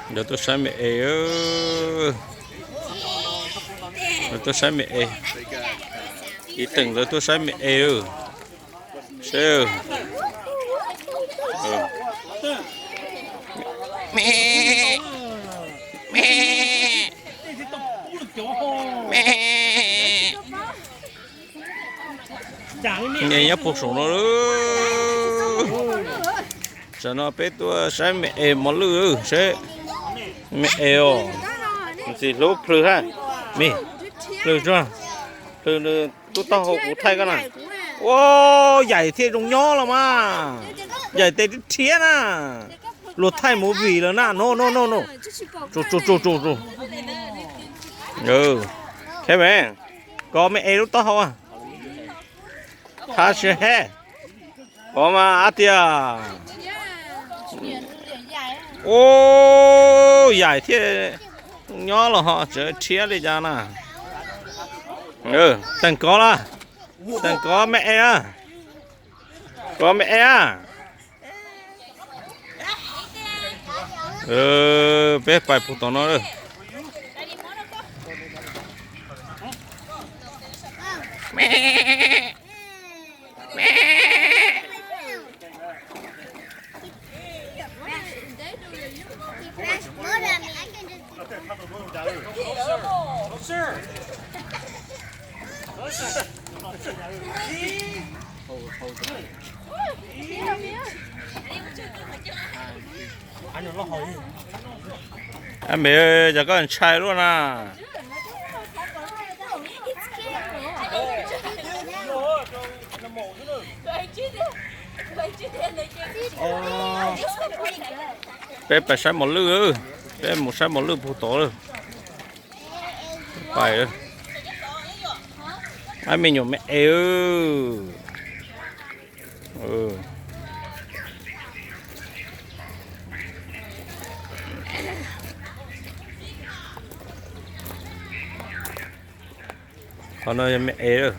Lawv tuaj saib me es, lawv tuaj saib me es. Ib teem lawv tuaj saib me es. Seb. Me, me, me. Nyob puag saum no. Tam no peb tuaj saib me es mos lwj, seb me es os. Ntxim hlub plhws hab. Me plhws tsuag, plhws nws lub taub hau kuv thaij koj na. Ua, yaim thiaj zoo nyob los mas. Yaim tes rhiab na. Luag thaij movie lawm na, no no no no. Tsuag tsuag tsuag tsuag. Khev me, kov me es lub taub hau. Thab sib hab. Kov mas ab tiag. Ua, yaim thiaj nyob los ho tseem rhiab li cas na. Teem kov lawm. Teem kov me es. Kov me es. Peb pais puag tom no. Ab me, cas koj ntshai luaj na. Peb pais saib mos lwj, peb mus saib mos lwj puag tod lawm. Pais, ab me nyuam me es. Qhov no yog me es lawm.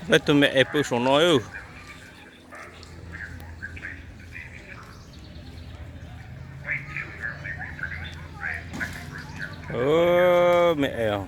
Peb tug me es pw saum no. Me es.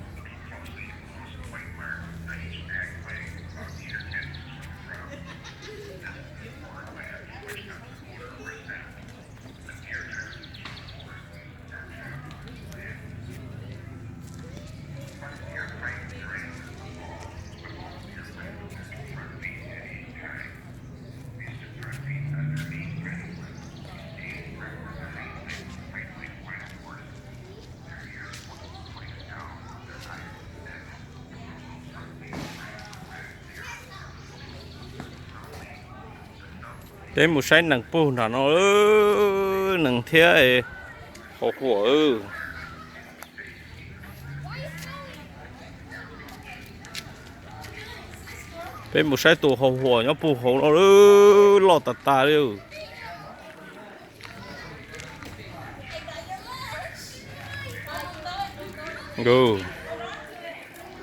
Peb mus saib nees puag nram no, nees thiab hau huam. Peb mus saib tus hau huam nyob puag hauv no, loj tas tas li.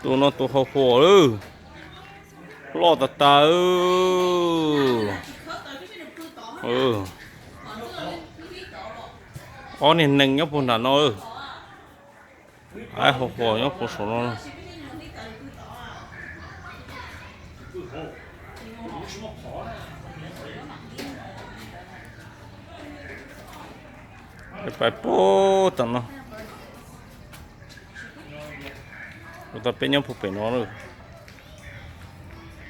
Tus no tus hau huam lawm, loj tas tas. Ob niag nees nyob puag nram no. Ab, hau huam nyob puag saum no. Pais puag tom no. Kuv tau peb nyob puag pem no lawm.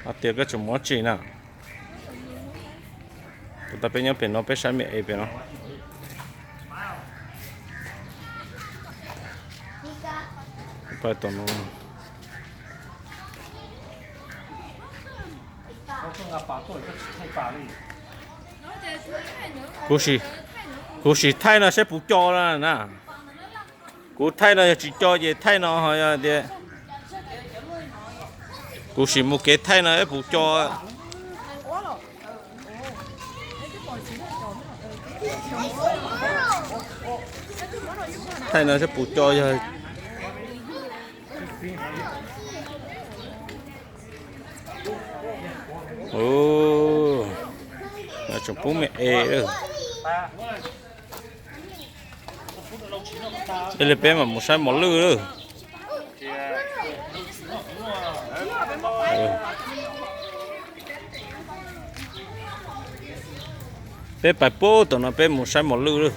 Hais tias koj tseem mus dab tsi na? Kuv tau peb nyob pem no, peb saib me es pem no. Pais tom no. Kuv sim, kuv sim thaij no saib puas co na. Kuv thaij no yog tsis co ces thaij no ho yog tias, kuv sim mus kev thaij no saib puas co. Thaij no saib puas co yog. Tseem pub me es lawm. Ib li peb mam mus saib mos lwj lawm. Peb pais puag tom no peb mus saib mos lwj lawm.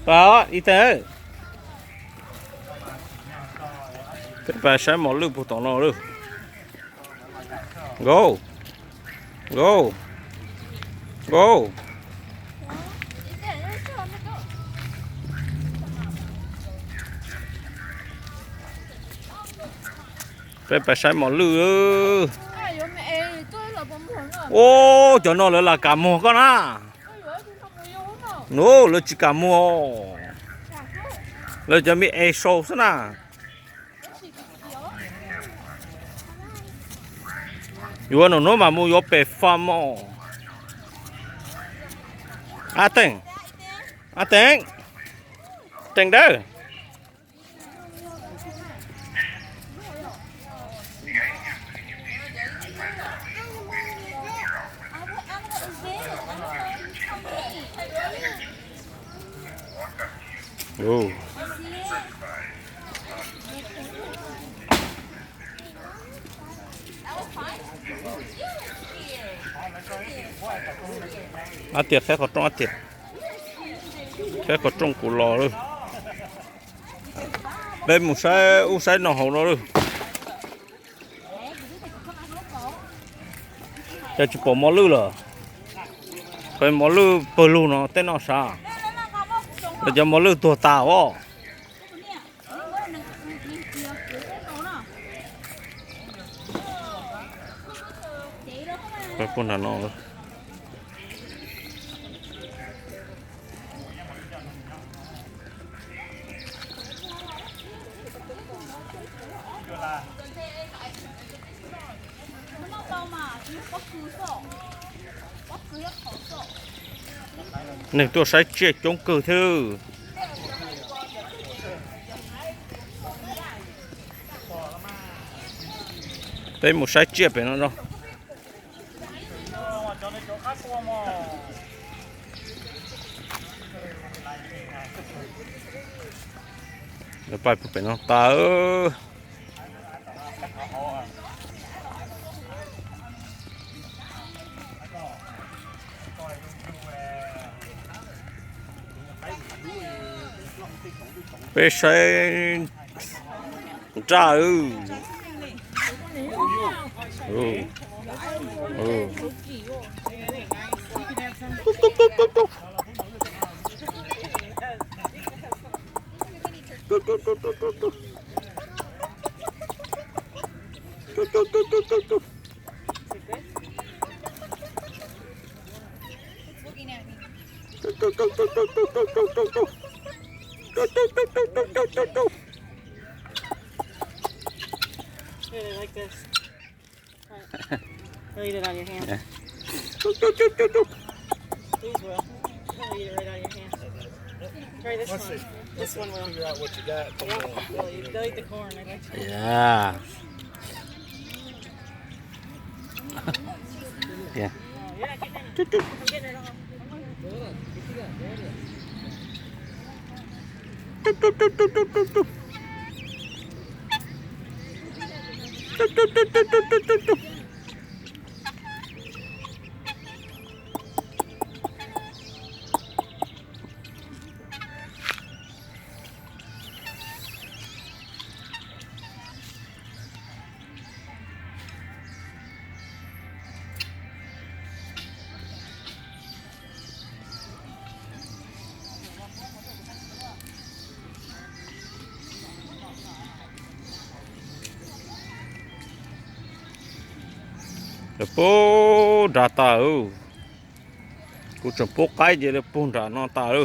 Pab, ib tag. Peb pais saib mos lwj puag tom no lawm. Nkauj, nkauj, nkauj. Peb pais saib mos lwj. Ub, cov no lawv lam kam muag koj na. Nub, lawv tsis kam muag. Lawv cov me es sau xwb na. Yuav nus nub mas mus yuav pem fam os. Ab Teej, ab Teej, Teej dawb. Ab tias qheb qhov rooj, ab tias qheb qhov rooj kuv los lawm. Peb mus saib ub saib no hauv no lawm. Cas tsis pom mos lwj lawm? Peb mos lwj pawg lug no tej no sav. Lawv cov mos lwj tuag tas os. Peb puag nram no. Neeg tuaj saib tsiaj coob kawg thiab. Peb mus saib tsiaj pem no. Pais pem no tas. Peb saib nraj. Here, they like this. All right. They'll eat it out of your hand. Yeah. These will. They'll eat it right out of your hand. Try this one. This one will. Figure out what you got. Yep. They'll eat, they'll eat the corn. I bet you. Yeah. Yeah. Oh, you're not getting any. I'm getting it all. Puag nram tas. Kuv tseem pub qaib cia li puag nram no tas lawm.